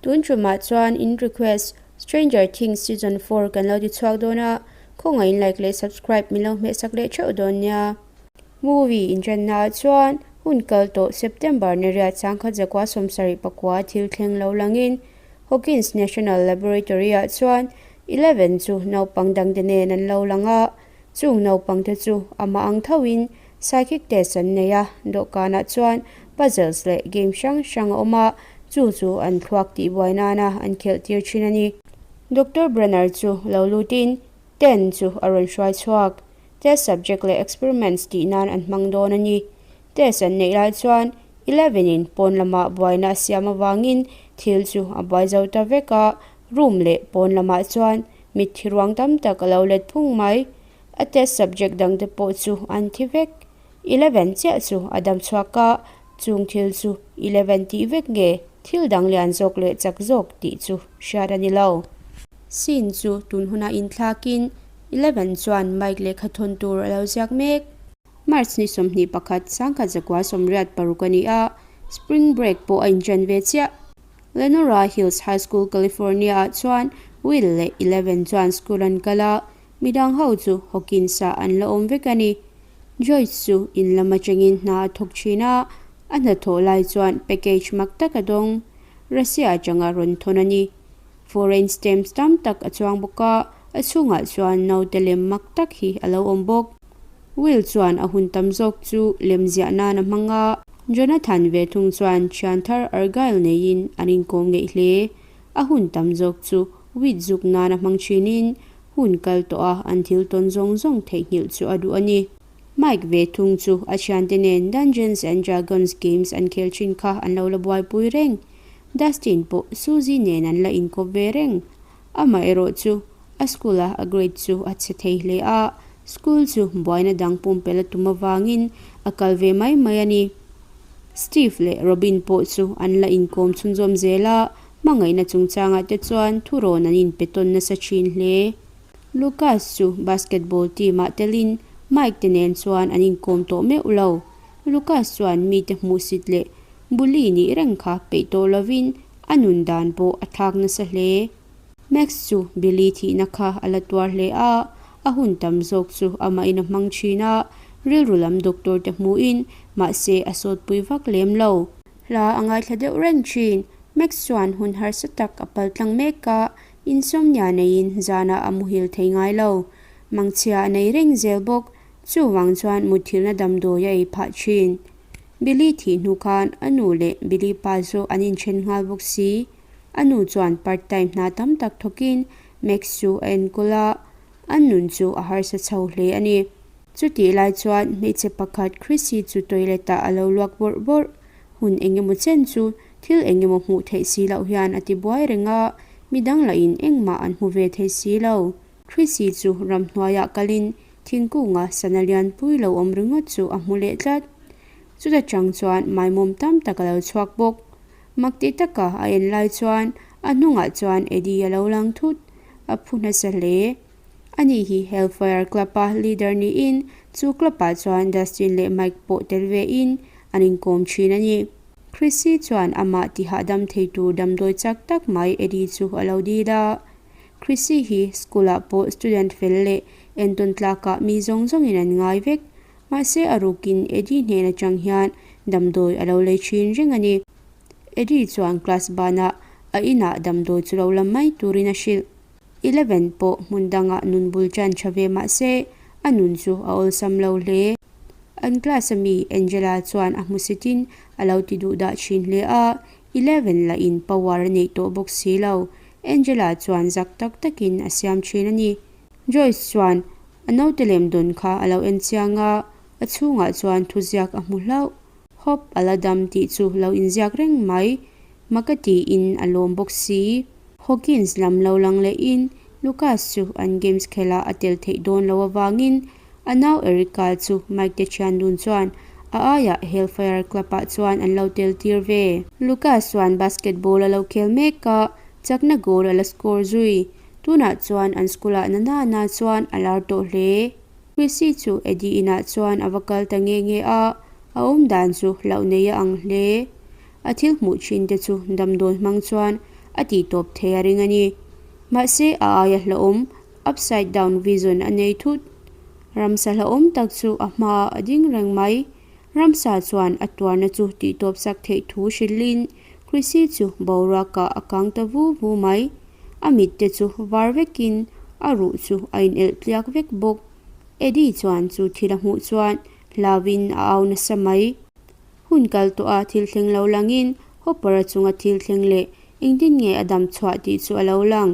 Tun tumah chuan in request Stranger Things season 4 kan lo ti chhuak dawn a, khawngaihin like leh subscribe min lo hmehsak leh theuh dawn nia. Movie intranna ah chuan hun kal tawh September ni riat sangkhat zakua 74 thil thleng lo langin Hawkins National Laboratory ah chuan Eleven chu naupang dangte nen an lo lang a, chung naupangte chu amah ang thoin psychic test an nei a, dawhkanah chuan puzzles leh game hrang hrang a awm a, chu chu an thluak tihbuai nana an khelh tir thin a ni. Doctor Brenner chu lo lutin Ten chu a rawn hruai chhuak. Test subject leh experiments tih nan an hmang dawn a ni. Test an neih lai chuan Eleven in pawn lamah buaina a siam avangin thil chu a buai zo ta vek a, room leh pawn lamah chuan mitthi ruang tam tak a lo let phung mai. A test subject dangte pawh chu an thi vek. Eleven chiah chu a dam chhuak a, chung thil chu Eleven tih vek nge thil dang lian zawk leh chak zawk tih chu hriat a ni lo. Scene chu tun hunah inthlakin Eleven chuan Mike lehkha thawn tur a lo ziak mek. March ni 21 1986 a ni a, spring break pawh a inṭan ve chiah. Lenora Hills High School, California-ah chuan Will leh Eleven chuan school an kal a, midang ho chu Hawkins-ah an la awm vek a ni. Joyce chu in lam atangin hna a thawk thin a, a hnathawh lai chuan package mak tak a dawng. Russia atanga rawn thawn a ni. Foreign stamps tam tak a chuang bawk a, a chhungah chuan naute lem mak tak hi a lo awm bawk. Will chuan a hun tam zawk chu lem ziah nan a hmang a. Jonathan ve thung chuan thian thar Argyle neiin an inkawm ngeih hle. A hun tam zawk chu weed zuk nan a hmang thinin hun kal tawh a an thil tawn zawng zawng theihnghilh chu a duh a ni. Mike ve thung chu a thiante nen Dungeons and Dragons games an khel thin kha an lo la buaipui reng. Dustin pawh Suzy nen an la inkawp ve reng. Amaherawh chu a school a a grade chu a chhe thei hle a, school chu buaina dang pumpelh a tum avangin a kal ve mai mai a ni. Steve leh Robin pawh chu an la inkawm chhunzawm zel a, hmangaihna chungchangah te chuan thurawn an inpe tawn nasa thin hle. Lucas chu basketball team ah telin Mike te nen chuan an inkawm tawh meuh lo. Lucas chuan mite hmuhsit leh bully nih reng kha peih tawh lovin a nun dan pawh a thlak nasa hle. Max chu Billy thihna kha a la tuar hle a, a hun tam zawk chu amahin a hmang thin a, rilru lam doctor te hmuhin mahse a sawtpui vak lem lo. Hla a ngaithla deuh reng thin. Max chuan hun harsa tak a pal tlang mek a, insomnia neiin zanah a muhil thei ngai lo. Mangchhia a nei reng zel bawk, chuvang chuan mutthilhna damdawi a ei phah thin. Billy thih hnu khan a nu leh Billy pa chu an inthen nghal bawk si. A nu chuan part time hna tam tak thawkin Max chu a enkawl a, an nun chu a harsa chho hle a ni. Chutih lai chuan hmeichhe pakhat Chrissy chu toilet ah a lo luak bawrh bawrh. Hun engemaw chen chu thil engemaw hmuh theih si loh hian a ti buai reng a, midang lahin engmah an hmu ve thei si lo. Chrissy chu ramhnuaiah kalin thingkunga sana lianpui lo awm ringawt chu a hmu leh tlat. Chuta chang chuan maimawm tam tak a lo chhuak bawk. Mak ti taka a en lai chuan a hnungah chuan Eddie a lo lang thut. A phu nasa hle. Ani hi Hellfire Club a leader niin chu club ah chuan Dustin leh Mike pawh tel ve in an inkawm thin a ni. Chrissy chuan amah ti hahdam thei tur damdawi chak tak mai Eddie chu a lo dil a. Chrissy hi school ah pawh student fel leh entawn tlakah mi zawng zawngin an ngai vek. Mahse a rukin Eddie hnen atang hian damdawi a lo lei thin reng a ni. Eddie chuan class banah a inah damdawi chu lo la mai turin a hrilh. Eleven pawh hmun dangah nun bul tan tha ve mahse a nun chu a awlsam lo hle. An class a mi Angela chuan a hmusitin a lo ti duh dah thin hle a, Eleven lah in power a neih tawh bawk si lo. Angela chuan zak tak takin a siam thin a ni. Joyce chuan a naute lem dawn kha a lo en chiang a, a chhungah chuan thuziak a hmu hlauh. Hawp a la dam tih chu lo inziak reng mai. Maka tiin a lawm bawk si. Hawkins lam lo lang lehin Lucas chu an games khelah a tel theih dawn lo avangin a nau Erica chu Mike te thian dun chuan a aiah Hellfire Club ah chuan an lo tel tir ve. Lucas chuan basketball a lo khel mek a, chakna goal a la score zui. Tunah chuan an school ah na na na chuan a lar tawh hle. Chrissy chu Eddie inah chuan a va kal ta nge nge a, a awm dan chu hlauh nei a ang hle. A thil hmuh thin te chu damdawi hmang chuan a tihtawp thei a ring a ni. Mahse, a aia hlauhawm, upside down vision a nei thut. Ramsa hlauhawm tak chu a hmaah a ding reng mai. Ramsa chuan a tuarna chu tihtawp sak theih thu hrilhin Chrissy chu boruakah a kang ta vu vu mai. A mit te chu var vekin a ruh chu a inelh tliak vek bawk. Eddie chuan chu thil a hmuh chuan hlauin a au nasa mai. Hun kal tawh a thil thleng lo langin Hopper-a chunga thil thleng leh engtin nge a dam chhuah tih chu a lo lang.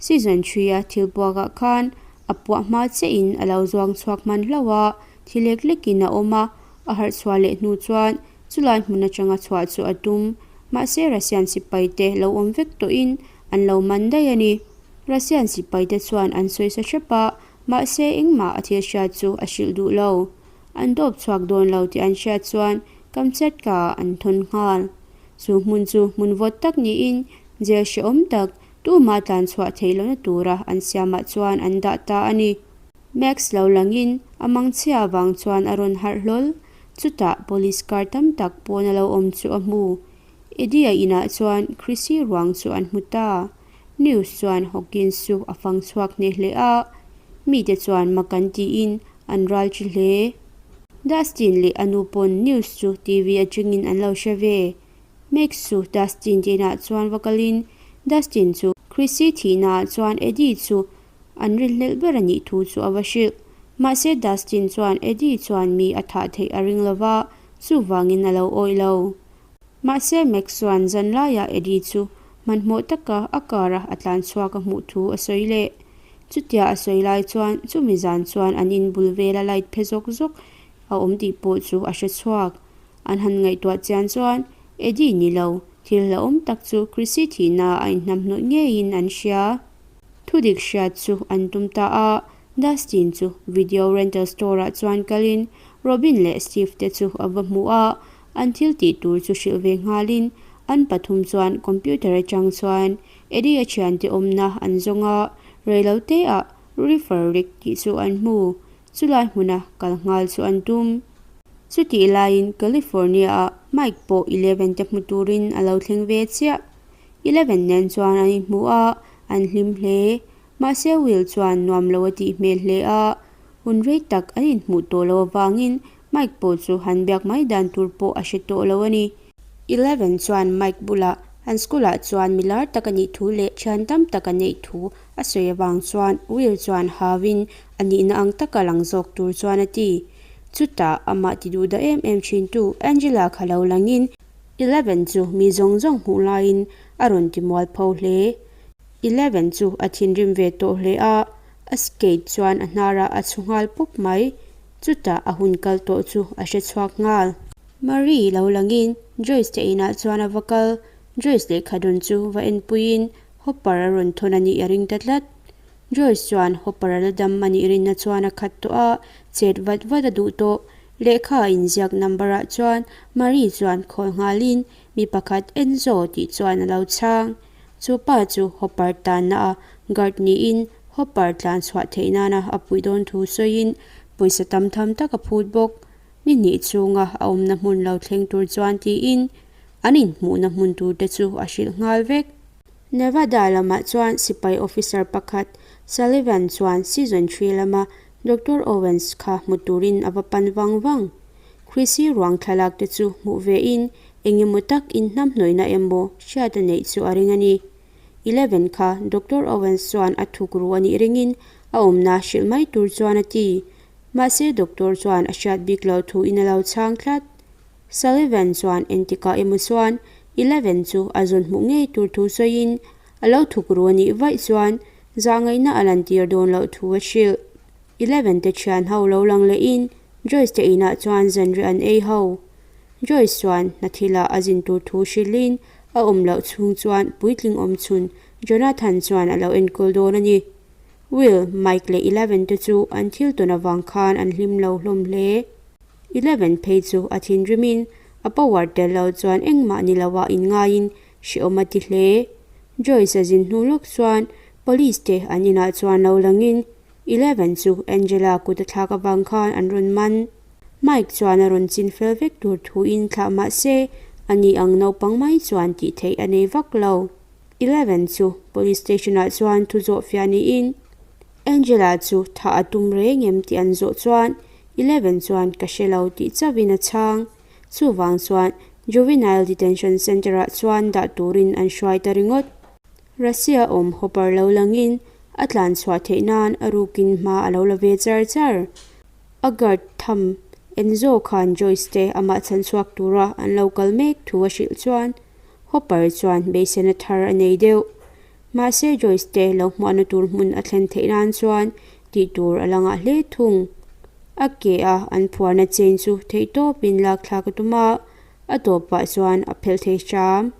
Season thria thil puakah khan a puah hma chiahin a lo zuang chhuak hman hlauh a, thi lek lekin a awm a, a harh chhuah leh hnu chuan chulai hmun atanga chhuah chu a tum. Mahse Russian sipaite lo awm vek tawhin an lo man daih a ni. Russian sipaite chuan an sawi sa hrep a, mahse engmah a thil hriat chu a hrilh duh lo. An dawp chhuak dawn lo tih an hriat chuan Kamchatka ah an thawn nghal. Chu hmun chu hmun vawt tak niin jail hrehawm tak tumah tlan chhuah theih lohna tura an siamah chuan an dah ta a ni. Max lo langin a mangchhia avang chuan a rawn harh hlawl. Chutah police car tam tak pawn a lo awm chu a hmu. Eddie-a inah chuan Chrissy ruang chu an hmu ta. News chuan Hawkins chu a fang chhuak hneh hle a, mite chuan mak an tiin an ral chi hle. Dustin leh a nu pawn news chu TV atangin an lo hre ve. Max chu Dustin te inah chuan va kalin Dustin chu Chrissy thihnaah chuan Eddie chu an rinhlelh ber a nih thu chu a va hrilh. Mahse Dustin chuan Eddie chuan mi a thah theih a ring lova, chuvangin a lo awih lo. Mahse Max chuan zan laiah Eddie chu hmanhmawh taka a car a a tlan chhuak a hmuh thu a sawi leh. Chutia a sawi lai chuan chumi zan chuan an in bul vela light phe zawk zawk a awm tih pawh chu a hre chhuak. An han ngaihtuah chian chuan Eddie ni lo, thil hlauhawm tak chu Chrissy thihna a inhnamhnawih ngeiin an hria. Thudik hriat chu an tum ta a, Dustin chu video rental store ah chuan kalin Robin leh Steve te chu a va hmu a, An thil tih tur chu hrilh ve nghalin an pathum chuan computer atang chuan Eddie-a thiante awmna an zawng a, reilote ah Reefer Rig tih chu an hmu. Chulai hmuna kal nghal chu an tum. Chutih laiin California-ah Mike pawh Eleven te hmu turin a lo thleng ve chiah. Eleven nen chuan an inhmu a, an hlim hle. Mahse Will chuan nuam lo a tih hmel hle a, hun rei tak an inhmuh tawh loh avangin Mike pawh chu han biak mai dan tur pawh a hre tawh lo a ni. Eleven chuan Mike bulah an school ah chuan mi lar tak a nih thu leh thian tam tak a neih thu a sawi avang chuan Will chuan hauin a nihna ang taka lang zawk tur chuan a ti. Chutah amah ti duh dah em em thintu Angela kha lo langin Eleven chu mi zawng zawng hmuh laiin a rawn ti mualpho hle. Eleven chu a thinrim ve tawh hle a, a skate chuan a hnarah a chhu nghal pawp mai. Chutah a hun kal tawh chu a hre chhuak nghal. Marie lo langin Joyce te inah chuan a va kal. Joyce lehkha dawn chu va enpuiin Hopper a rawn thawn a nih a ring ta tlat. Joyce chuan Hopper a la dam a nih rinna chuan a khat tawh a, chet vat vat a duh tawh. Lehkha a inziak number ah chuan Marie chuan khawl nghalin mi pakhat Enzo tih chuan a lo chhang. Chu pa chu Hopper tanna a guard niin Hopper tlan chhuah theih nana a puih dawn thu sawiin pawisa tam tham tak a phut bawk. Ni hnih chhunga a awmna hmun lo thleng tur chuan tiin an inhmuhna hmun tur te chu a hrilh nghal vek. Nevada lamah chuan sipai officer pakhat Sullivan chuan season thri lama Doctor Owens kha hmu turin a va pan vang vang. Chrissy ruang thlalak te chu hmuh vein eng emaw tak inhnamhnawihna emaw hriat a neih chu a ring a ni. Eleven kha Doctor Owens chuan a thuk ru a nih ringin a awmna hrilh mai tur chuan a ti. Mahse doctor chuan a hriat bik lo thu in a lo chhang tlat. Sullivan chuan entikah emaw chuan Eleven chu a zawn hmuh ngei tur thu sawiin a lo thuk ru a nih vaih chuan zahngaihna a lantir dawn loh thu a hrilh. Eleven te thian ho lo lang lehin Joyce te inah chuan zanriah an ei ho. Joyce chuan hna thilah a zin tur thu hrilhin a awm loh chhung chuan puitling awm chhun Jonathan chuan a lo enkawl dawn a ni. Will, Mike leh Eleven te chu an thil tawn avang khan an hlim lo hlawm hle. Eleven phei chu a thinrimin a power tel lo chuan engmah ni loah inngaiin hrehawm a ti hle. Joyce a zin hnu lawk chuan police te an inah chuan lo langin Eleven chu Angela kut a thlak avang khan an rawn man. Mike chuan a rawn chin fel vek tur thuin thlah mah se, ani ang naupang mai chuan tih theih a nei vak lo. 11 chu police station ah chuan thu zawh fiah niin Angela chu thah a tum reng em tih an zawh chuan 11 chuan ka hre lo tih chauhin a chhang. Chuvang chuan Juvenile Detention Centre ah chuan dah turin an hruai ta ringawt. Russia awm Hopper lo langin a tlan chhuah theih nan a rukin hma a lo la ve char char. A guard tham Enzo khan Joyce te amah chhan chhuak tura an lo kal mek thu a hrilh chuan Hopper chuan beisena thar a nei deuh. Mahse Joyce te lo hmuahna tur hmun a thlen theih nan chuan tih tur a la ngah hle thung. A ke a an phuarna chain chu theihtawpin lak thlak a tum a, a tawpah chuan a phelh thei hram.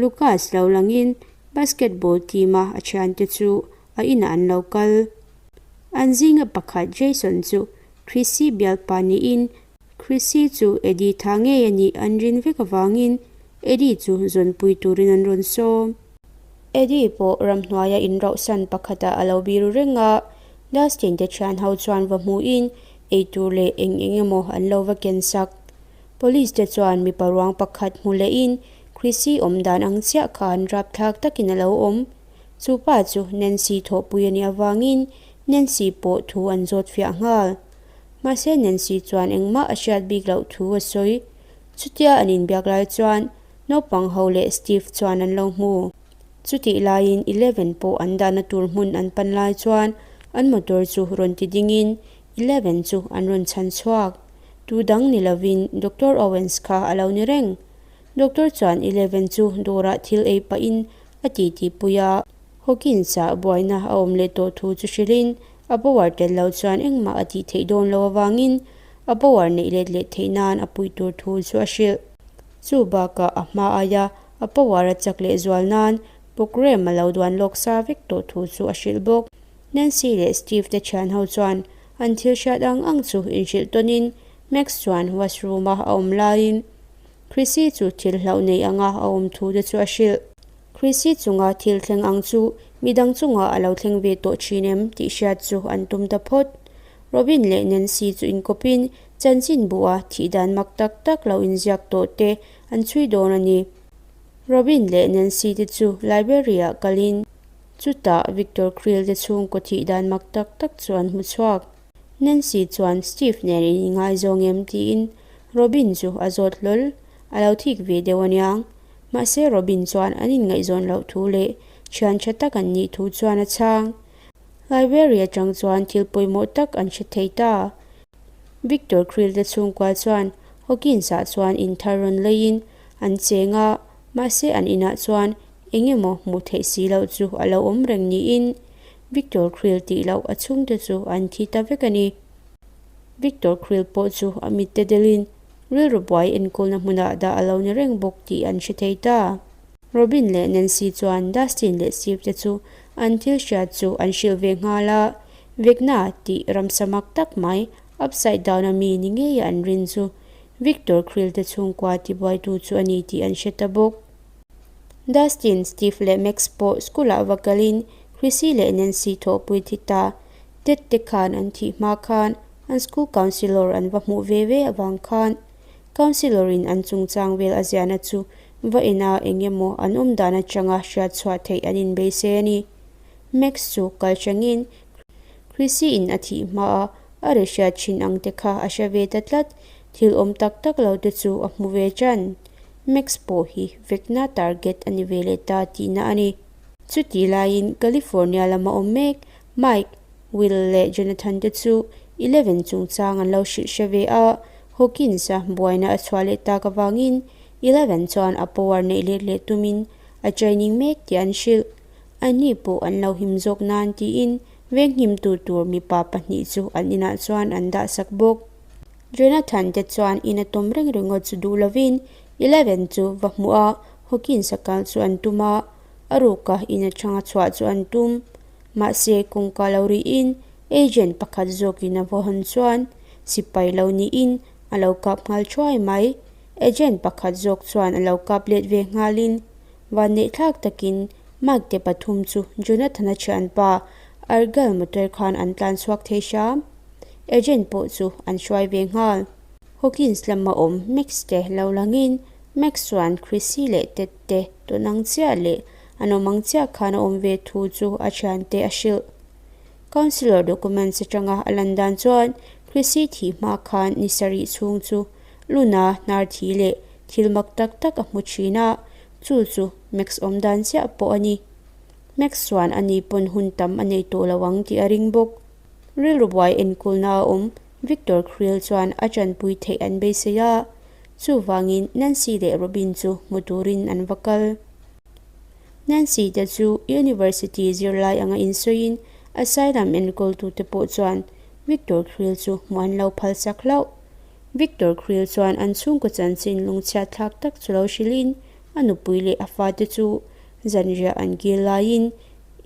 Lucas lo langin basketball team a a thiante chu a inah an lo kal. An zinga pakhat Jason chu Chrissy bialpa niin Chrissy chu Eddie tha ngei a nih an rin vek avangin Eddie chu zawnpui turin an rawn sawm. Eddie pawh ramhnuaia inrauhsan pakhatah a lo biru reng a, Dustin te thian ho chuan va hmuhin eitur leh eng eng emaw an lo va ken sak. Police te chuan mipa ruang pakhat hmu lehin Chrissy awm dan ang chiah khan rapthlak takin a lo awm. Chu pa chu Nancy thawhpui a nih avangin Nancy pawh thu an zawt fiah nghal. Mahse Nancy chuan engmah a hriat bik loh thu a sawi. Chutia an inbiak lai chuan naupang ho leh Steve chuan an lo hmu. Chutih laiin 11 pawh an dahna tur hmun an pan lai chuan an motor chu rawn ti dingin 11 chu an rawn chhan chhuak. Tu dang ni lovin Doctor Owens kha a lo ni reng. Doctor chuan 11 chu dawrah thil ei pahin a titi pui a. Hawkins-ah buaina a awm leh tawh thu chu hrilhin a power tel lo chuan engmah a tih theih dawn lo avangin a power neih let leh theih nan a puih tur thu chu a hrilh. Chu bakah a hma aia a power a chak leh zual nan program a lo duan lawk sa vek tawh thu chu a hrilh bawk. Nancy leh Steve te thian ho chuan an thil hriat ang ang chu inhrilh tawnin Max chuan washroom a a awm laiin Chrissy chu thil hlauh nei anga a awm thu te chu a hrilh. Chrissy chunga thil thleng ang chu midang chungah a lo thleng ve tawh thin em tih hriat chu an tum ta phawt. Robin leh Nancy chu inkawpin chanchin buh a thih dan mak tak tak lo inziak tawh te an chhui dawn a ni. Robin leh Nancy te chu library ah kalin chutah Victor Creel te chhungkaw thih dan mak tak tak chu an hmu chhuak. Nancy chuan Steve nen in ingaizawng em tiin Robin chu a zawt hlawl, a lo thik ve deuh aniang. Mahse Robin chuan an inngaihzawn loh thu leh thian tha tak an nih thu chuan a chhang. Library atang chuan thil pawimawh tak an hre thei ta. Victor Creel te chhungkua chuan Hawkins-ah chuan in thar rawn leiin an cheng a, mahse an inah chuan eng emaw hmuh theih si loh chu a lo awm reng niin Victor Creel tih loh a chhungte chu an thi ta vek a ni. Victor Creel pawh chu a mitte delin rilru buai enkawlna hmunah dah a lo ni reng bawk tih an hre thei ta. Robin leh Nancy chuan Dustin leh Steve te chu an thil hriat chu an hrilh ve nghal a, Vecna tih ramsa mak tak mai upside down a mi ni ngeia an rin chu Victor Creel te chhungkua tibuaitu chu a ni tih an hre ta bawk. Dustin, Steve leh Max pawh school ah va kalin Chrissy leh Nancy thawhpui thi ta. Ted te khan an thih hma khan an school counsellor an va hmuh ve ve avang khan counsellor in an chungchang vel a ziahna chu va en a eng emaw an awm dan atanga hriat chhuah theih an inbeise a ni. Max chu kal hrangin Chrissy in a thih hma a a ri hriat thin ang te kha a hre ve ta tlat, thil awm tak tak lo te chu a hmu ve ṭan. Max pawh hi vekna target a ni ve leh ta tihna a ni. Chutih laiin California lama awm mek Mike, Will leh Jonathan te chu 11 chungchang an lo hrilh hre ve a, Hawkins-a buaina a chhuah leh tak avangin 11 chuan a power neih let leh tumin a training mek tih an hrilh. Anni pawh an lo him zawk nan tiin venghimtu tur mipa pahnih chu an inah chuan an dah sak bawk. Jonathan te chuan in a tawm reng ringawt chu duh lovin 11 chu va hmuh a, Hawkins-a kal chu an tum a, a ruka in atanga chhuah chu an tum. Mahse kawngka lo rihin agent pakhat zawkin a vaw hawn chuan sipai lo niin a lo kap nghal thuai mai. Agent pakhat zawk chuan a lo kap let ve nghalin Vanneihthlak takin Mike te pathum chu Jonathan-a thianpa Argyle motor khan an tlan chhuak thei hram. Agent pawh chu an hruai ve nghal. Hawkins lama awm Max te lo langin Max chuan Chrissy leh Ted te tawn ang chiah leh An awm ang chiah khan a awm ve thu chu a thiante a hrilh. Councillor documents atanga a lan dan chuan Chrissy thih hma khan ni sarih chhung chu Luna hnar thi leh thil mak tak tak a hmu thin a, chu chu Max awm dan chiah pawh a ni. Max chuan a ni pawn hun tam a nei tawh lo ang tih a ring bawk. Rilru buai enkulna a awm Victor Creel chuan a tanpui theih an beisei a, chuvangin Nancy leh Robin chu hmu turin an va kal. Nancy te chu University zirlai anga insawiin Asylum enkawltute pawh chuan Victor Creel chu hmuh an lo phal chak hlauh. Victor Creel chuan an chhungkaw chanchin lungchhiat thlak tak chu lo hrilhin a nupui leh a fate chu zanriah an kil laiin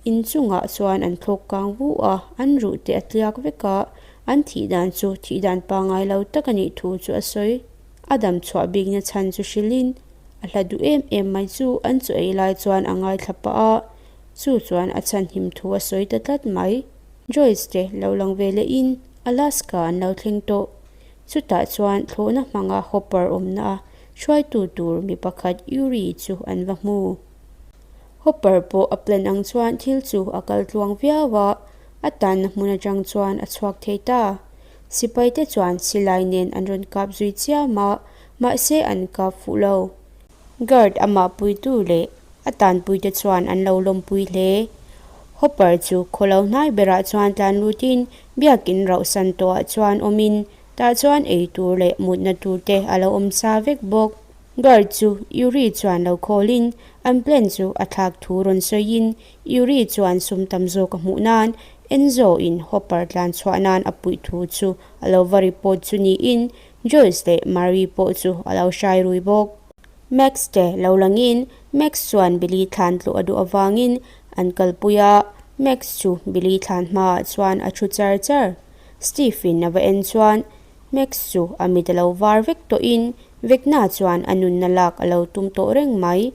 inchungah chuan an thlawk kang vu a, an ruh te a tliak vek a, an thih dan chu thih dan pangngai lo tak a nih thu chu a sawi. A dam chhuah bikna chhan chu hrilhin a hla duh em em mai chu an chaw ei lai chuan a ngaithla pah a, chu chuan a chhan him thu a sawi ta tlat mai. Joyce te lo lang ve lehin Alaska an lo thleng tawh. Chutah chuan thlawhna hmanga Hopper awmna a hruaitu tur mi pakhat Yuri chu an va hmu. Hopper pawh a plan ang chuan thil chu a kal tluang viau a, a tanna hmun atang chuan a chhuak thei ta. Sipaite chuan silai nen an rawn kap zui chiam a, mahse an kap fuh lo. Guard amah puitu leh a tanpuite chuan an lo lawmpui hle. Hopper chu khawlo hnai berah chuan tlan lutin biakin rauhsan tawhah chuan awmin tah chuan ei tur leh mutna tur te a lo awm sa vek bawk. Guard chu Yuri chuan lo khawlin an plan chu a thlak thu rawn sawiin Yuri chuan sum tam zawk a hmuh nan Enzo in Hopper tlan chhuah nan a puih thu chu a lo va report chu niin Joyce leh Marie pawh chu a lo hrai rui bawk. Max te lo langin Max chuan Billy thlan tluh a duh avangin an kalpui a, Max chu Billy thlan hmaah chuan a thu char char. Steve in a va en chuan Max chu a mit a lo var vek tawhin Vecna chuan a nunna lak a lo tum tawh reng mai.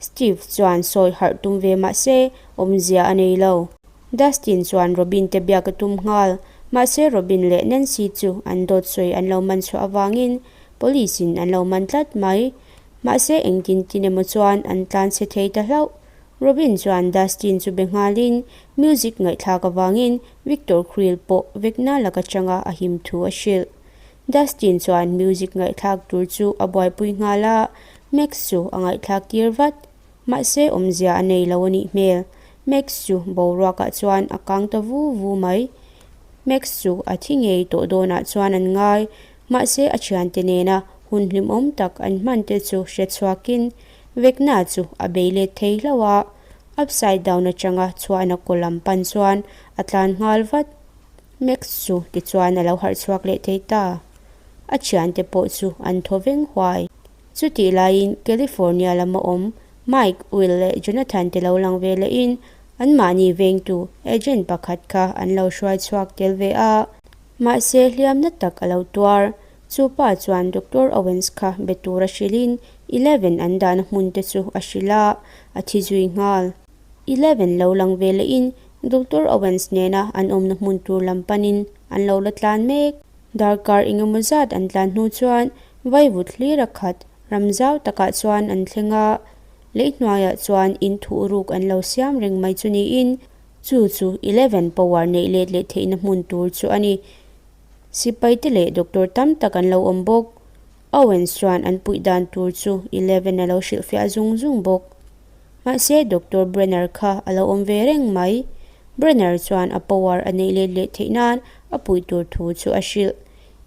Steve chuan sawi harh tum ve mahse awmzia a nei lo. Dustin chuan Robin te biak a tum nghal. Mahse Robin leh Nancy chu an dawt sawi an lo man chhuah avangin Police in an lo man tlat mai. Mahse engtin tin emaw chuan an tlan chhe thei ta hlauh. Robin chuan Dustin chu be nghalin music ngaihthlak avangin Victor Creel pawh vekna laka changa a him thu a hrilh. Dustin chuan music ngaihthlak tur chu a buaipui nghal a, Max chu a ngaihthlak tir vat. Mahse awmzia a nei lo a nih hmel. Max chu boruakah chuan a kang ta vu vu mai. Max chu a thi ngei tawh dawnah chuan an ngai. Mahse a thiante nena hun hlimawm tak an hman te chu hre chhuakin Vecna chu a bei let thei hlauh a, upside down atanga chhuahna kaw lam pan chuan a tlan nghal vat. Max chu tichuan a lo harh chhuak leh thei ta. A thiante pawh chu an thaw veng huai. Chutih laiin California lama awm Mike, Will leh Jonathan te lo lang ve lehin anmahni vengtu agent pakhat kha an lo hruai chhuak tel ve a. Mahse hliamna tak a lo tuar. Chu pa chuan Doctor Owens kha be tura hrilhin Eleven an dahna hmun te chu a hrilh a, a thi zui nghal. Eleven lo lang ve lehin Doctor Owens nena an awmna hmun tur lam panin an lo la tlan mek. Darkar engemaw zat an tlan hnu chuan vaivut hlir a khat ram zau takah chuan an thleng a, lei hnuaiah chuan in thuh ruk an lo siam reng mai chu niin chu chu Eleven power neih let leh theihna hmun tur chu a ni. Sipaite leh doctor tam tak an lo awm bawk. Owens chuan an puih dan tur chu Eleven a lo hrilhfiah zung zung bawk. Mahse Doctor Brenner kha a lo awm ve reng mai. Brenner chuan a power a neih let leh theih nan a puih tur thu chu a hrilh.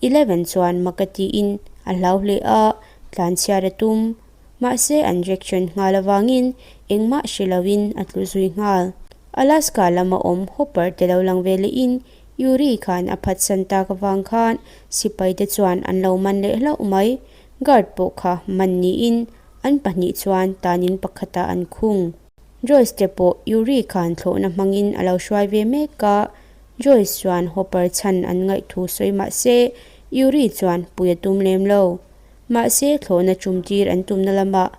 Eleven chuan mak a tiin a hlau hle a, tlanchhiat a tum. Mahse an reaction nghal avangin engmah hre loin a tlu zui nghal. Alaska lama awm Hopper te lo lang ve lehin Yuri khan a phatsan tak avang khan sipai te chuan an lo man leh hlauh mai. Guard pawh kha man niin an pahnih chuan tanin pakhatah an khung. Joyce te pawh Yuri khan thlawhna hmangin a lo hruai ve mek a, Joyce chuan Hopper chhan an ngaih thu sawi mah se Yuri chuan pui a tum lem lo. Mahse thlawhna tum tir an tumna lamah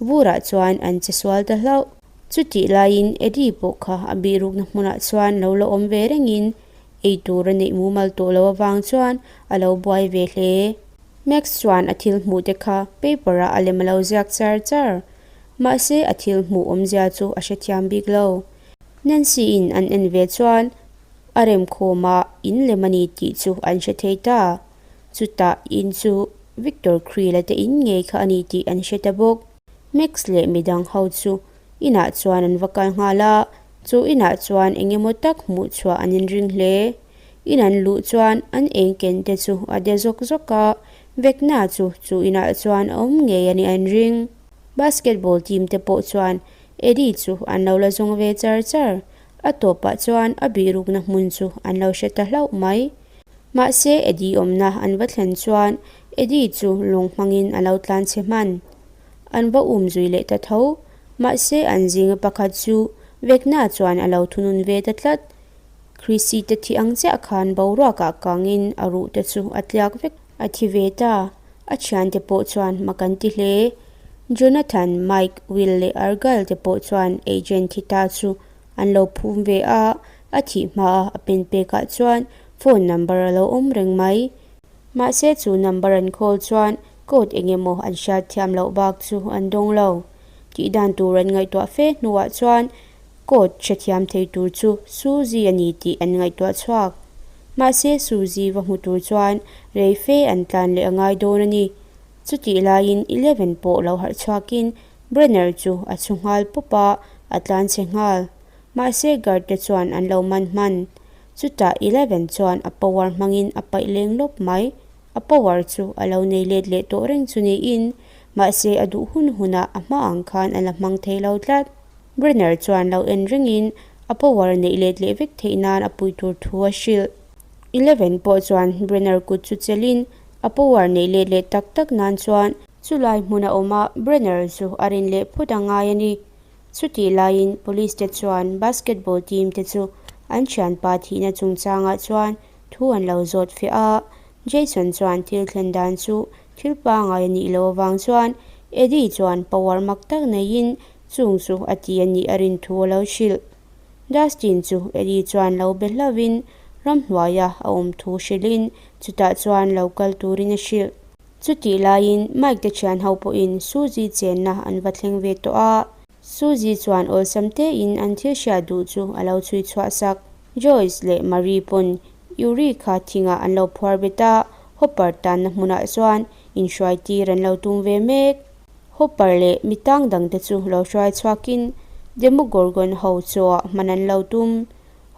vurah chuan an che sual ta hlauh. Chutih laiin Eddie pawh kha a bihrukna hmunah chuan lo la awm ve rengin ei tur a neih mumal tawh lo avang chuan a lo buai ve hle. Max chuan a thil hmuh te kha paper ah a lem a lo ziak char char. Mahse a thil hmuh awmzia chu a hrethiam bik lo. Nancy-in an en ve chuan a remkhawm a in lem a ni tih chu an hre thei ta. Chutah in chu Victor Creel-a te in ngei kha a ni tih an hre ta bawk. Max leh midang ho chu inah chuan an va kal nghal a, chu inah chuan eng emaw tak hmuh chhuah an inring hle. In an luh chuan an eng ken te chu a de zawk zawk a, Vekna chu chu inah chuan a awm ngei a nih an ring. Basketball team te pawh chuan Eddie chu an lo la zawng ve char char. A tawpah chuan a bihrukna hmun chu an lo hre ta hlauh mai. Mahse Eddie awmna an va thlen chuan Eddie chu lung hmangin a lo tlan chhe hman. An va um zui leh ta tho. Mahse an zinga pakhat chu Vekna chuan a lo thunun ve ta tlat. Chrissy te thi ang chiah khan boruakah kangin a ruh te chu a tliak vek. A thi ve ta. A thiante pawh chuan mak an ti hle. Jonathan, Mike, Will leh Argyle te pawh chuan agent thi ta chu an lo phum ve a, a thih hmaa a pen pekah chuan phone number a lo awm reng mai. Mahse chu number an call chuan code eng emaw an hriat thiam loh bak chu an dawng lo. Tih dan tur an ngaihtuah fe hnuah chuan code hrethiam thei tur chu Suzy a ni tih an ngaihtuah chhuak. Mahse Suzy va hmu tur chuan rei fe an tlan leh a ngai dawn a ni. Chutih laiin Eleven pawh lo harh chhuakin Brenner chu a chhu nghal pawp a, a tlan chhe nghal. Mahse guard te chuan an lo man hman. Chutah Eleven chuan a power hmangin a paih leng lawp mai. A power chu a lo nei let leh tawh reng chu niin, mahse a duh hun hunah a hma ang khan a la hmang thei lo tlat. Brenner chuan lo en ringin a power neih let leh vek theih nan a pui tur thu a hrilh. Eleven pawh chuan Brenner kut chu chelhin a power neih let leh tak tak nan chuan chulai hmun a awm a, Brenner chu a rin leh phut a ngai a ni. Chutih laiin police te chuan basketball team te chu an thianpa thihna chungchangah chuan thu an lo zawt fiah a, Jason chuan thil thlen dan chu thil pangai a nih loh avang chuan Eddie chuan power mak tak neiin chung chu a ti a nih a rin thu a lo hrilh. Dustin chu Eddie chuan lo be hlauhin ramhnuaia a awm thu hrilhin chutah chuan lo kal turin a hrilh. Chutih laiin Mike te thian ho pawhin Suzy chenna an va thleng ve tawh a. Suzy chuan awlsam tein an thil hriat duh chu a lo chhui chhuah sak. Joyce leh Marie pawn Yuri kha thingah an lo phuar bet a, Hopper tanna hmunah chuan inhruai tir an lo tum ve mek. Hopper leh mi tang dangte chu lo hruai chhuakin Demogorgon ho chawah hman an lo tum.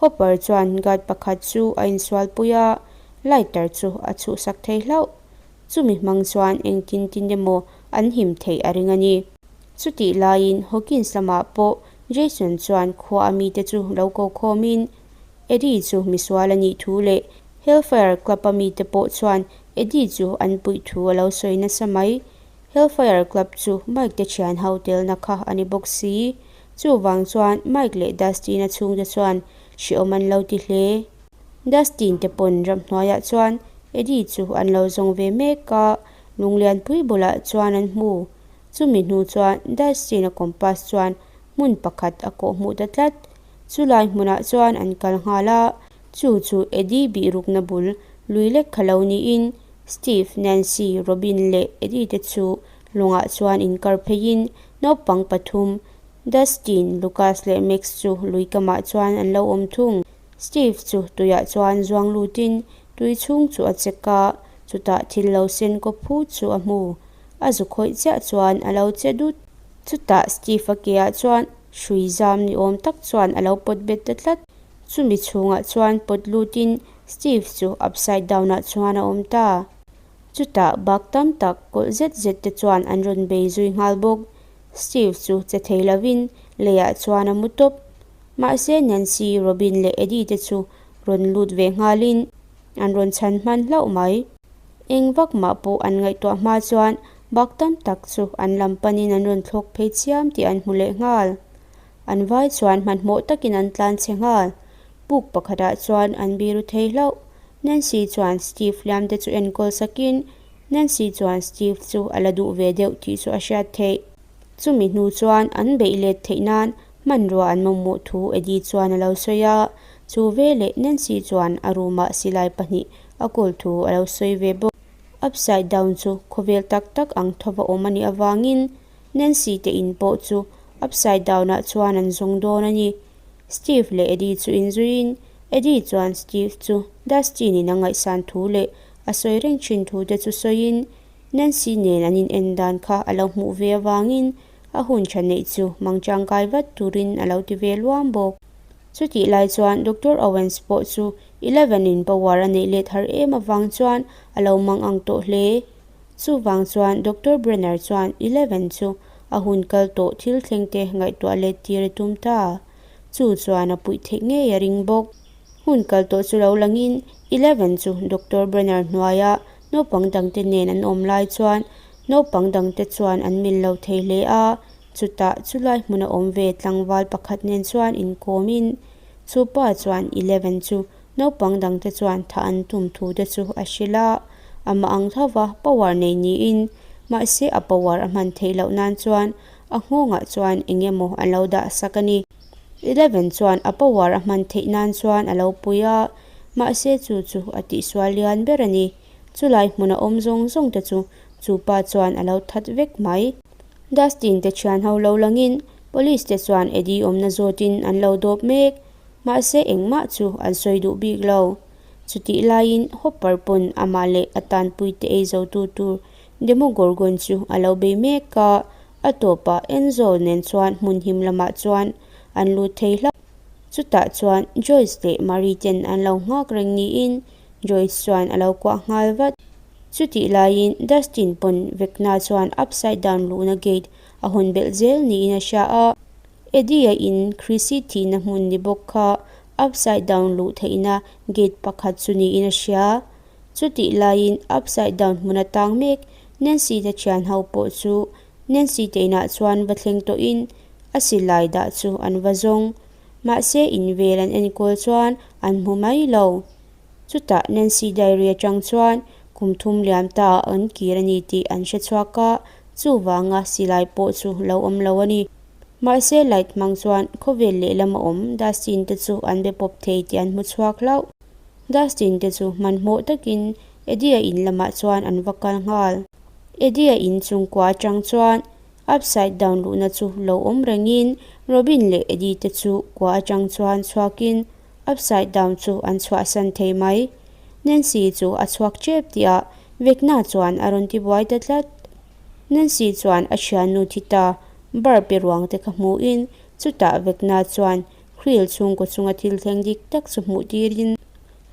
Hopper chuan guard pakhat chu a insualpui a, lighter chu a chhuhsak thei hlauh. Chumi hmang chuan engtin tin emaw an him theih a ring a ni. Chutih laiin Hawkins lamah pawh Jason chuan khua a mite chu lo ko khawmin Eddie chu misual a nih thu leh Hellfire Club a mite pawh chuan Eddie chu an puih thu a lo sawi nasa mai. Hellfire Club chu Mike te thian ho telna kha a ni bawk si. Chuvang chuan Mike leh Dustin-a chhungte chuan hriawm an lo ti hle. Dustin te pawn ramhnuaiah chuan Eddie chu an lo zawng ve mek a, lunglianpui bulah chuan an hmu. Chumi hnu chuan Dustin-a compass chuan hmun pakhat a kawh hmuh ta tlat. Chulai hmunah chuan an kal nghal a, chu chu Eddie bihrukna bul lui lek kha lo niin Steve, Nancy, Robin leh Eddie te chu lungah chuan inkar pheiin naupang pathum Dustin, Lucas leh Max chu lui kamah chuan an lo awm thung. Steve chu tuiah chuan zuang lutin tui chhung chu a check a, chutah thil lo sen kaw phut chu a hmu. A zu khawih chiah chuan a lo che dut. Chutah Steve-a keah chuan hrui zam ni awm tak chuan a lo pawt bet ta tlat. Chumi chhungah chuan pawt lutin Steve chu upside down-ah chuan a awm ta. Chutah bak tam tak kawlh zet zet te chuan an rawn bei zui nghal bawk. Steve chu che thei lovin leiah chuan a mu tawp. Mahse Nancy, Robin leh Eddie te chu rawn lut ve nghalin an rawn chhan hman hlauh mai. Eng vak mah pawh an ngaihtuah hma chuan bak tam tak chu an lam panin an rawn thlawk phei chiam tih an hmu leh nghal. An vai chuan hmanhmawh takin an tlan chhe nghal. Puk pakhatah chuan an biru thei hlauh. Nancy chuan Steve hliam te chu enkawl sakin Nancy chuan Steve chu a la duh ve deuh tih chu a hriat theih. Chumi hnu chuan an beih let theih nan hmanrua an mamawh thu Eddie chuan a lo sawi a. Chu veleh Nancy chuan a room ah silai pahnih a kawl thu a lo sawi ve bawk. Upside down chu khawvel tak tak ang thova awm a nih avangin. Nancy te in pawh chu Upside Down ah chuan an zawng dawn a ni. Steve leh Eddie chu inzuiin Eddie chuan Steve chu Dustin in a ngaihsan thu leh a sawi reng thin thu te chu sawiin Nancy nen an in en dan kha a lo hmuh ve avangin a hun tha neih chu mang tangkai vat turin a lo ti ve luam bawk. Chutih lai chuan Doctor Owens pawh chu Eleven in power a neih let har em avang chuan a lo mang ang tawh hle. Chuvang chuan Doctor Brenner chuan Eleven chu a hun kal tawh thil thleng te ngaihtuah let tir a tum ta. Chu chuan a puih theih ngei a ring bawk. Hun kal tawh chu lo langin Eleven chu Doctor Brenner hnuaia naupang dangte nen an awm lai chuan naupang dangte chuan an mil lo thei hle a, chutah chulai hmuna awm ve tlangval pakhat nen chuan inkawmin chu pa chuan Eleven chu naupang dangte chuan thah an tum thu te chu a hrilh a, amah ang thova power nei niin mahse a power a hman theih loh nan chuan a nghawngah chuan eng emaw an lo dah sak a ni. Eleven chuan a power a hman theih nan chuan a lo pui a, mahse chu chu a tihsual lian ber a ni. Chulai hmuna awm zawng zawng te chu chu pa chuan a lo that vek mai. Dustin te thian ho lo langin police te chuan Eddie awmna zawtin an lo dawp mek, mahse engmah chu an sawi duh bik lo. Chutih laiin Hopper pawn amah leh a tanpuite ei zo tu tur Demogorgon chu a lo bei mek a, A tawpah Enzo nen chuan hmun him lamah chuan an lut thei hlauh. Chutah chuan Joyce leh Marie ten an lo nghak reng niin Joyce chuan a lo kuah nghal vat. Chutih laiin Dustin pawn Vecna chuan upside down luhna gate a hawn belh zel niin a hria a. Eddie-a in Chrissy thihna hmun ni bawk kha upside down luh theihna gate pakhat chu niin a hria. Chutih laiin upside down hmun a tang mek Nancy te thian ho pawh chu Nancy te inah chuan va thleng tawhin a silai dah chu an va zawng. Mahse in vel an enkawl chuan an hmu mai lo. Chutah Nancy diary atang chuan kum thum liam ta ah an kir a ni tih an hre chhuak a, chuvanga silai pawh chu lo awm lo a ni. Mahse light hmang chuan khawvel lehlam a awm Dustin te chu an be pawp thei tih an hmu chhuak hlauh. Dustin te chu hmanhmawh takin Eddie-a in lamah chuan an va kal nghal. Eddie-a in chungkua atang chuan upside down luhna chu lo awm rengin Robin leh Eddie te chu kua atang chuan chhuakin upside down chu an chhuahsan thei mai. Nancy chu a chhuak tep tihah Vecna chuan a rawn ti buai ta tlat. Nancy chuan a thiannu thi ta bar pe ruang te kha hmuhin chutah Vecna chuan Krill chhungkaw chunga thil thleng dik tak chu hmuh tirin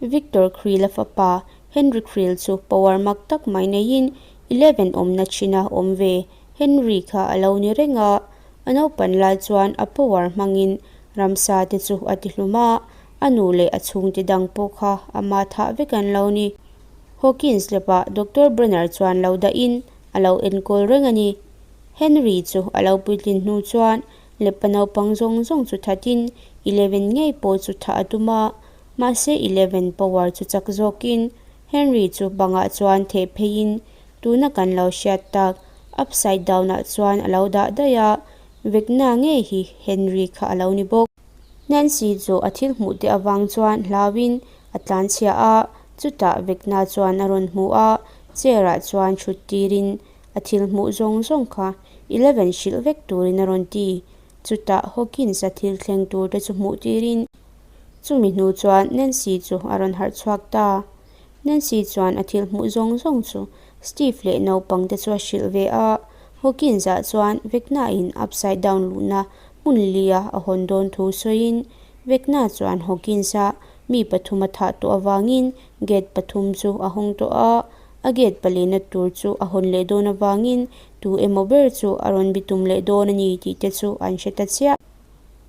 Victor Krill-a fapa Henry Krill chu power mak tak mai neiin Eleven awmna chhina awm ve Henry kha a lo ni reng a, a naupan lai chuan a power hmangin ramsa te chu a ti hlum a, a nu leh a chhungte dang pawh kha ama thah vek an lo ni. Hawkins lepah Doctor Brenner chuan lo dahin a lo enkawl reng a ni. Henry chu a lo puitlin hnu chuan Lepa naupang zawng zawng chu thatin Eleven ngei pawh chu thah a tum a, mahse Eleven power chu chak zawkin Henry chu bangah chuan theh pheiin tuna kan lo hriat tak upside down ah chuan a lo dah daih a, Vecna ngei hi Henry kha a lo ni bawk. Nancy chu a thil hmuh te avang chuan hlauin a tlanchhia a, chutah Vecna chuan a rawn hmu a, chair ah chuan thut tirin A thil hmuh zawng zawng kha Eleven hrilh vek turin a rawn ti. Chutah Hawkins a thil thleng tur te chu hmuh tirin chumi hnu chuan Nancy chu a rawn harh chhuak ta. Nancy chuan a thil hmuh zawng zawng chu Steve leh naupang te chu a hrilh ve a. Hawkins ah chuan Vecna in upside down luhna hmun lia a hawn dawn thu sawiin Vecna chuan Hawkins a mi pathum a thah tawh avangin gate pathum chu a hawng tawh a. A gate palina tur chu a hawn leh dawn avangin tu emaw ber chu a rawn bi tum leh dawn a ni tih te chu an hre ta chiah.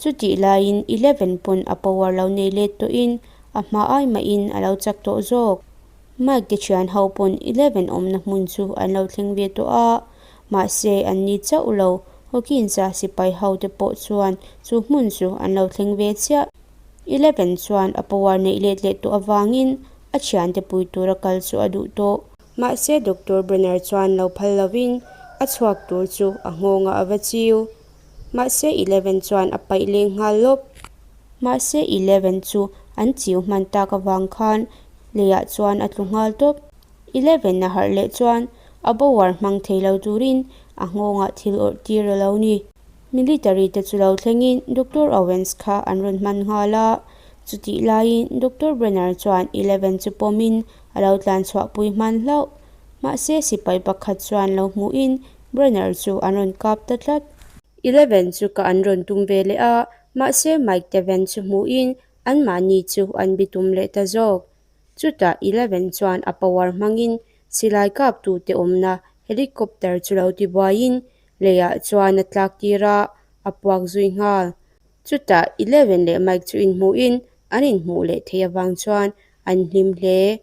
Chutih laiin Eleven pawn a power lo nei let tawhin a hma ai mahin a lo chak tawh zawk. Mike te thian ho pawn Eleven awmna hmun chu an lo thleng ve tawh a, mahse an ni chauh lo, Hawkins-a sipai ho te pawh chuan chu hmun chu an lo thleng ve chiah. Eleven chuan a power neih let leh tawh avangin a thiante pui tura kal chu a duh tawh. Mahse Doctor Brenner chuan lo phal lovin a chhuak tur chu a nghawngah a va chiu. Mahse Eleven chuan a paih leng nghal lawp. Mahse Eleven chu an chiu hman tak avang khan leiah chuan a tlu nghal tawp. Eleven a harh leh chuan A power hmang thei lo turin a nghawngah thil awrh tir a lo ni. Military te chu lo thlengin Doctor Owens kha an rawn hman nghal a. Chutih laiin Doctor Brenner chuan Eleven chu pawmin a lo tlan chhuahpui hman hlauh. Mahse sipai pakhat chuan lo hmuhin Brenner chu an rawn kap ta tlat. Eleven chu ka an rawn tum ve leh a, mahse Mike te van chu hmuhin anmahni chu an bitum leh ta zawk. Chutah Eleven chuan a power hmangin silai kaptute awmna helicopter chu lo tibuaiin leiah chuan a tlak tir a, a puak zui nghal. Chutah Eleven leh Mike chu inhmuhin an inhmuh leh theih avang chuan an hlim hle.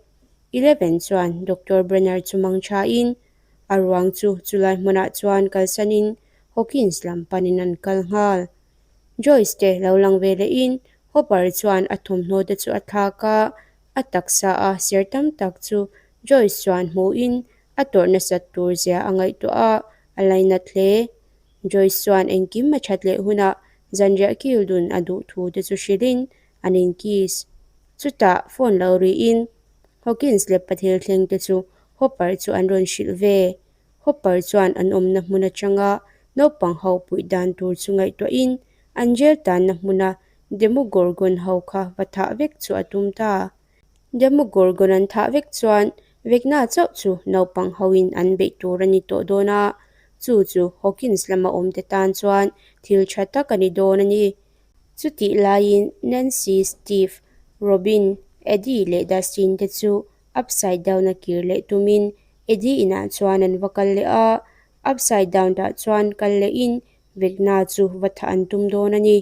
Eleven chuan Doctor Brenner chu mang thain a ruang chu chulai hmunah chuan kalsanin Hawkins lam panin an kal nghal. Joyce te lo lang ve lehin Hopper chuan a thawmhnaw te chu a thlak a, a taksa a ser tam tak chu Joyce chuan hmuhin a tawrh nasat tur zia a ngaihtuah a, a lainat hle. Joyce chuan engkim a that leh hunah zanriah kil dun a duh thu te chu hrilhin an inkiss. Chutah phone lo rihin Hawkins leh pathil thleng te chu Hopper chu an rawn hrilh ve. Hopper chuan an awmna hmun atanga naupang ho puih dan tur chu ngaihtuahin an jail tanna hmuna Demogorgon ho kha va thah vek chu a tum ta. Demogorgon an thah vek chuan Vecna chauh chu naupang hoin an beih tur a ni tawh dawn a, chu chu Hawkins lama awmte tan chuan thil tha tak a ni dawn a ni. Chutih laiin Nancy, Steve, Robin, Eddie leh Dustin te chu Upside Down a kir leh tumin Eddie inah chuan an va kal leh a, Upside Down tah chuan kal lehin Vecna chu va thah an tum dawn a ni.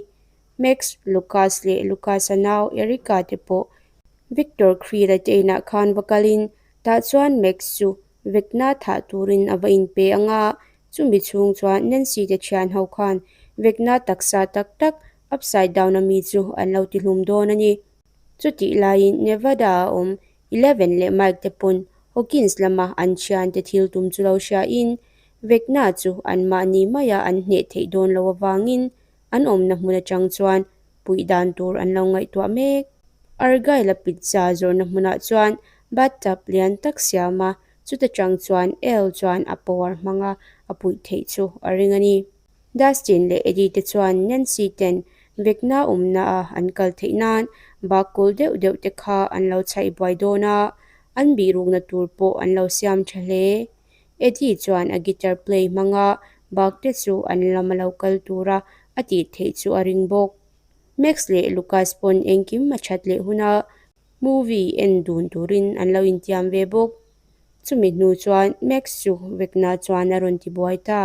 Max, Lucas leh Lucas-a nau Erica te pawh Victor Creel-a te inah khan va kalin tah chuan Max chu Vecna thah turin a va inpe ang a, chumi chhung chuan Nancy te thian ho khan Vecna taksa tak tak Upside Down-a mi chu an lo tihlum dawn a ni. Chutih laiin Nevada-a awm Eleven leh Mike te pawn Hawkins lama an thiante thil tum chu lo hriain Vecna chu anmahni maia an hneh theih dawn lo avangin an awmna hmun atang chuan puih dan tur an lo ngaihtuah mek. Argyle-a pizza zawrhna hmunah chuan bathtub lian tak siam a, chuta tang chuan El chuan a power hmanga a puih theih chu a ring a ni. Dustin leh Eddie te chuan Nancy ten Vecna awmna a an kal theih nan bak kawl deuh deuh te kha an lo chhaih buai dawn a, an bihrukna tur pawh an lo siam tha hle. Eddie chuan a guitar play hmanga bak te chu an lam a lo kal tura a tih theih chu a ring bawk. Max leh Lucas pawn engkim a that leh huna movie en dun turin an lo intiam ve bawk. Chumi hnu chuan Max chu Vecna chuan a rawn ti buai ta.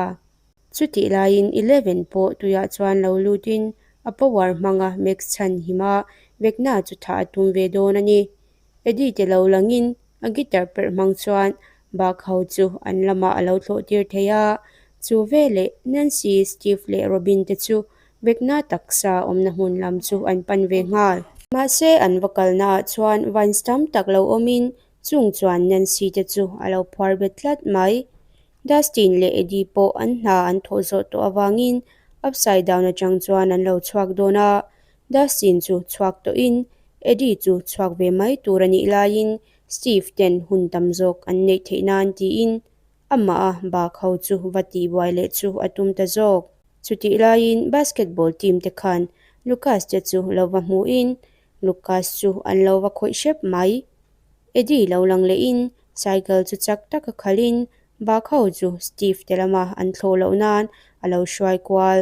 Chutih laiin Eleven pawh tuiah chuan lo lutin a power hmanga Max chhan hima Vecna chu thah a tum ve dawn a ni. Eddie te lo langin a guitar perh hmang chuan bak ho chu an lamah a lo thlawh tir thei a, chu veleh Nancy, Steve leh Robin te chu Vecna taksa awmna hmun lam chu an pan ve nghal. Mahse an va kalnaah chuan vines tam tak lo awmin chung chuan Nancy te chu a lo phuar bet tlat mai. Dustin leh Eddie pawh an hna an thawh zawh tawh avangin Upside Down atang chuan an lo chhuak dawn a, Dustin chu chhuak tawhin Eddie chu chhuak ve mai tur a nih laiin Steve ten hun tam zawk an neih theih nan tiin amah a bak ho chu va tihbuai leh chu a tum ta zawk. Chutih laiin basketball team te khan Lucas te chu lo va hmuhin Lucas chu an lo va khawih hrep mai. Eddie lo lang lehin cycle chu chak taka khalhin bak ho chu Steve te lama an thlawh loh nan a lo hruai kual.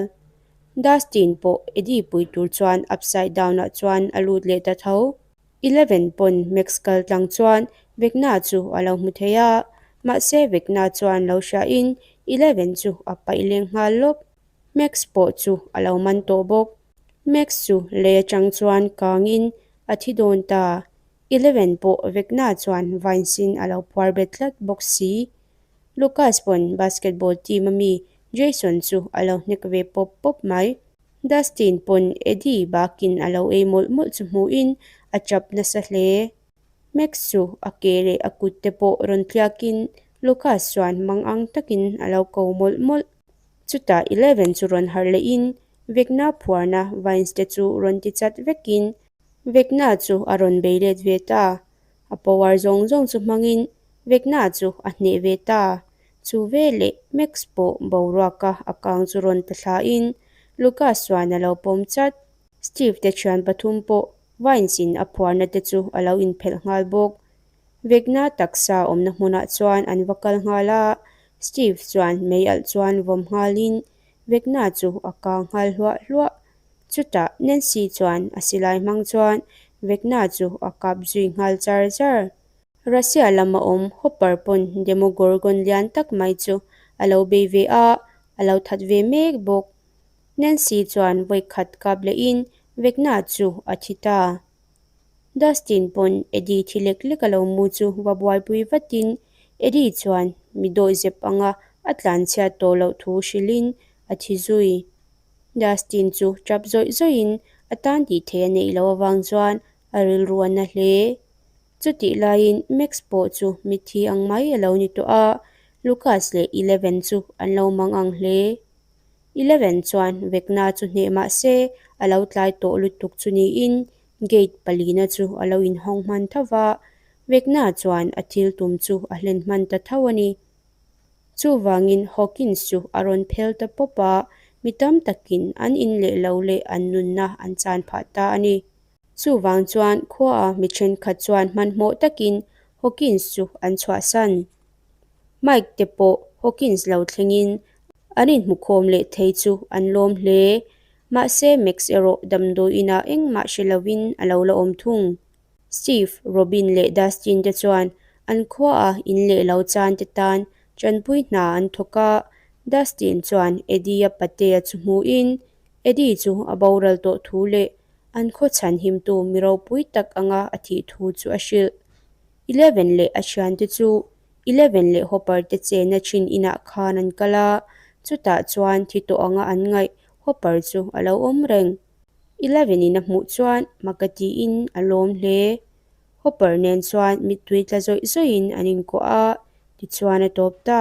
Dustin pawh Eddie pui tur chuan upside down ah chuan a lut leh ta tho. Eleven pawn Max kal tlang chuan Vecna chu a lo hmu thei a, mahse Vecna chuan lo hriain Eleven chu a paih leng nghal lawp. Max pawh chu a lo man tawh bawk. Max chu lei atang chuan kangin a thi dawn ta. Eleven pawh Vecna chuan Vines-in a lo phuar bet tlat bawk si. Lucas pawn basketball team a mi Jason chu a lo hnek ve pawp pawp mai. Dustin pawn Eddie bakin a lo ei mawlh mawlh chu hmuhin a chap nasa hle. Max chu a ke leh a kut te pawh rawn tliakin Lucas chuan mang ang takin a lo ko mawlh mawlh. Chutah Eleven chu rawn harh lehin Vecna phuarna vines te chu rawn ti chat vekin Vecna chu a rawn bei let ve ta. A power zawng zawng chu hmangin Vecna chu a hneh ve ta. Chu veleh Max pawh boruaka a kang chu rawn ta thlain Lucas chuan a lo pawm chat. Steve te thian pathum pawh Vines in a phuarna te chu a lo inphelh nghal bawk. Vekna taksa awmna hmunah chuan an va kal nghal a, Steve chuan mei alh chuan vawm nghalin Vekna chu a kang nghal hluah hluah. Chutah Nancy chuan a silai hmang chuan Vekna chu a kap zui nghal char char. Russia lama awm Hopper pawn Demogorgon lian tak mai chu a lo bei ve a, a lo that ve mek bawk. Nancy chuan vawi khat kap lehin Vekna chu a thi ta. Dustin pawn Eddie thi lek lek a lo mu chu va buaipui vatin Eddie chuan mi dawihzep anga a tlanchhiat tawh loh thu hrilhin a thi zui. Dustin chu tap zawih zawihin a tan tih theih a neih loh avang chuan a rilru a na hle. Chutih laiin Max pawh chu mitthi ang mai a lo ni tawh a, Lucas leh Eleven chu an lo mang ang hle. Eleven chuan Vekna chu hneh mah se a lo tlai tawh lutuk chu niin gate palina chu a lo inhawng hman tho va, Vekna chuan a thil tum chu a hlen hman ta tho a ni. Chuvangin Hawkins chu a rawn phel ta pawp a, mi tam takin an in leh lo leh an nunna an chan phah ta a ni. Chuvang chuan khuaa mi thenkhat chuan hmanhmawh takin Hawkins chu an chhuahsan. Mike te pawh Hawkins lo thlengin an inhmukhawm leh thei chu an lawm hle. Mahse Max erawh damdawi inah engmah hre lovin a lo la awm thung. Steve, Robin leh Dustin te chuan an khuaa in leh lo chan te tan tanpui hna an thawk a. Dustin chuan Eddie-a patea chu hmuhin Eddie chu a boral tawh thu leh an khaw chhanhimtu mi ropui tak anga a thih thu chu a hrilh. Eleven leh a thiante chu Eleven leh Hopper te chenna thin inah khan an kal a, chutah chuan thi tawh anga an ngaih Hopper chu a lo awm reng. Eleven in a hmuh chuan maka tiin a lawm hle. Hopper nen chuan mittui tla zawih zawihin an inkuah a, tichuan a tawp ta.